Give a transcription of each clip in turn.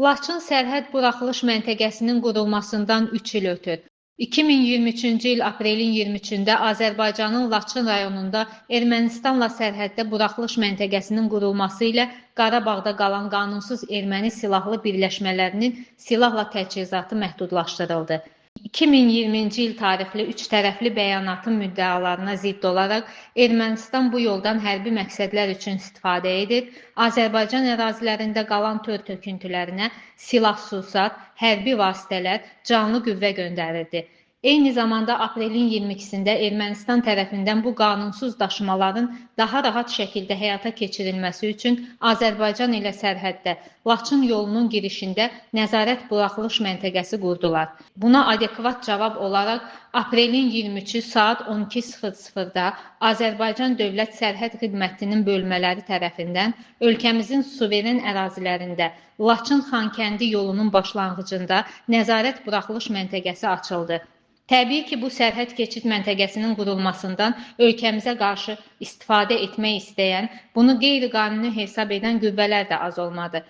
Laçın sərhəd buraxılış məntəqəsinin qurulmasından 3 il ötür. 2023-cü il aprelin 23-də Azərbaycanın Laçın rayonunda Ermənistanla sərhəddə buraxılış məntəqəsinin qurulması ilə Qarabağda qalan qanunsuz erməni silahlı birləşmələrinin silahla təchizatı məhdudlaşdırıldı. 2020-ci il tarixli üçtərəfli bəyanatın müddəalarına zidd olaraq Ermənistan bu yoldan hərbi məqsədlər üçün istifadə edir, Azərbaycan ərazilərində qalan tör töküntülərinə silah-sursat, hərbi vasitələr, canlı qüvvə göndərirdi. Eyni zamanda aprelin 22-sində Ermənistan tərəfindən bu qanunsuz daşımaların daha rahat şəkildə həyata keçirilməsi üçün Azərbaycan ilə sərhəddə Laçın yolunun girişində nəzarət buraxılış məntəqəsi qurdular. Buna adekvat cavab olaraq aprelin 23-ü saat 12:00-da Azərbaycan Dövlət Sərhəd Xidmətinin bölmələri tərəfindən ölkəmizin suveren ərazilərində Laçın-Xankəndi yolunun başlanğıcında nəzarət buraxılış məntəqəsi açıldı. Təbii ki, bu sərhəd keçid məntəqəsinin qurulmasından ölkəmizə qarşı istifadə etmək istəyən, bunu qeyri-qanuni hesab edən qüvvələr də az olmadı.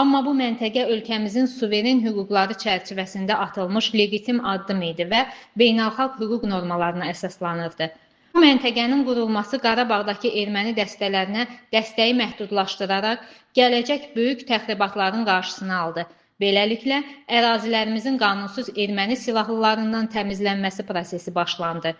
Amma bu məntəqə ölkəmizin suveren hüquqları çərçivəsində atılmış legitim addım idi və beynəlxalq hüquq normalarına əsaslanırdı. Bu məntəqənin qurulması Qarabağdakı erməni dəstələrinə dəstəyi məhdudlaşdıraraq gələcək böyük təxribatların qarşısını aldı. Beləliklə, ərazilərimizin qanunsuz erməni silahlılarından təmizlənməsi prosesi başlandı.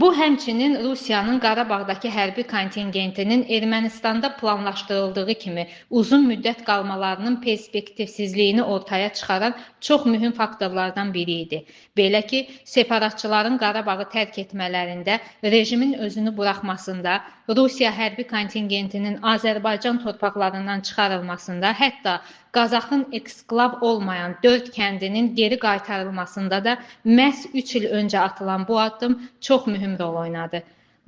Bu, həmçinin Rusiyanın Qarabağdakı hərbi kontingentinin Ermənistanda planlaşdırıldığı kimi uzun müddət qalmalarının perspektivsizliyini ortaya çıxaran çox mühüm faktorlardan biri idi. Belə ki, separatçıların Qarabağı tərk etmələrində, rejimin özünü buraxmasında, Rusiya hərbi kontingentinin Azərbaycan torpaqlarından çıxarılmasında, hətta Qazaxın eksklav olmayan 4 kəndinin geri qaytarılmasında da məhz 3 il öncə atılan bu addım çox mühüm rol oynadı.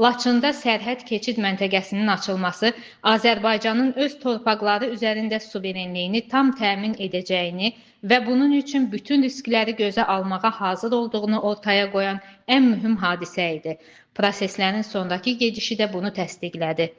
Laçında sərhəd keçid məntəqəsinin açılması Azərbaycanın öz torpaqları üzərində suverenliyini tam təmin edəcəyini və bunun üçün bütün riskləri gözə almağa hazır olduğunu ortaya qoyan ən mühüm hadisə idi. Proseslərin sonrakı gedişi də bunu təsdiqlədi.